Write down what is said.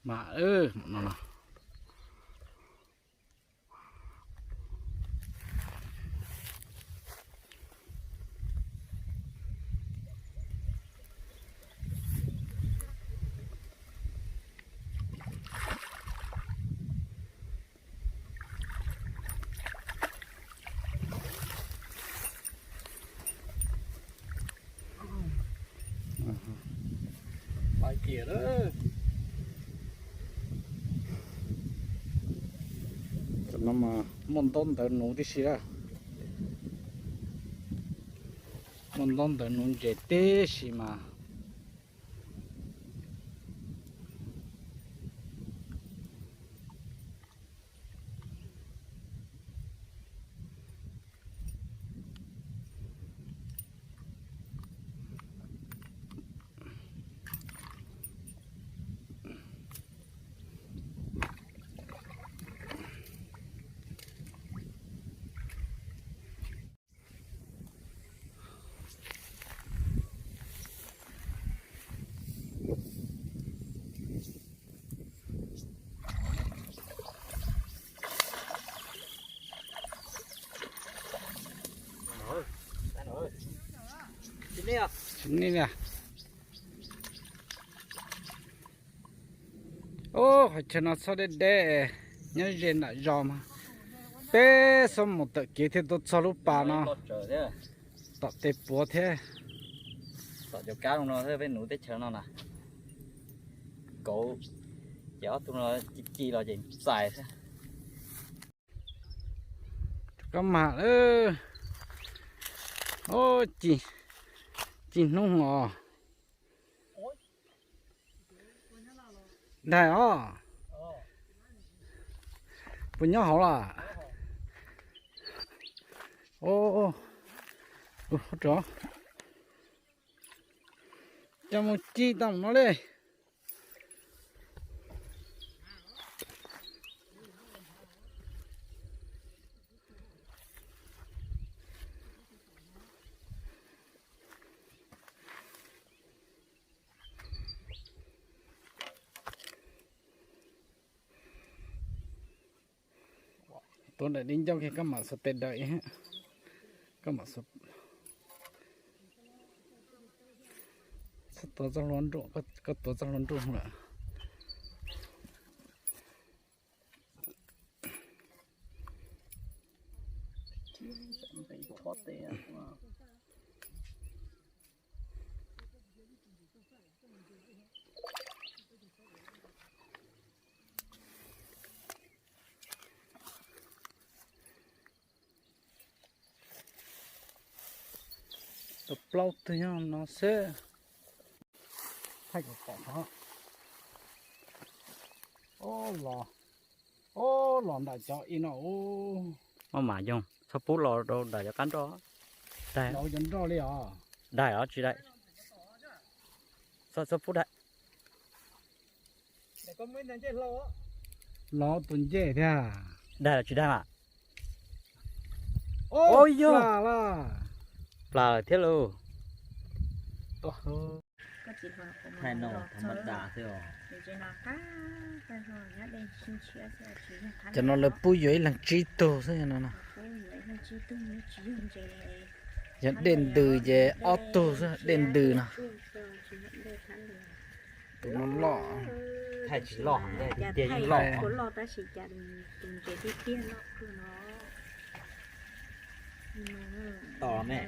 Mas no no. Muaj ntaub ntawv nuv tib si a. Muaj ntaub ntawv nuv ntses tib si mas. Ub, qhov chaw no txhob deb deb, nyob ze nram zos mas. Peb xuab moos tawm kev thiaj tuaj txog lub pas no. Tom tej puav thiab. Tom cov kab no peb nuv teb chaws no na. Kauv, ces ob tug no ci ci los ces txais xwb. Kab mas, ci hnub os. Daig os. Puas nyob hauv lawm? Ub, coj mus ci tau no li. Tuav daim di ncauj kiag koj mam xuas tes daws, koj mam xuas, txhob tuav txoj hlua nruj, koj tuav txoj hlua nruj lawm. Tau plaub tug nyob no xwb. Thaij kom pom qhov. Los, los nram cov ib no ub. Maj mam yoog, txhob pub los rau nram cov qab nroj. Daig, cov nroj li os. Daig os tsis daig. Txhob pub daig. Los tus ncej thiab. Daig los tsis daig mas. Yog, plas thiab lauj. Thaij no thav ma da xwb os. Cov no lawv pub yuav ib leeg tsib tug xwb no. Yog dej ntws ces ob tug xwb, dej ntws no. Tus no loj, thaij tsis loj, tiag yeej loj. Tos ne.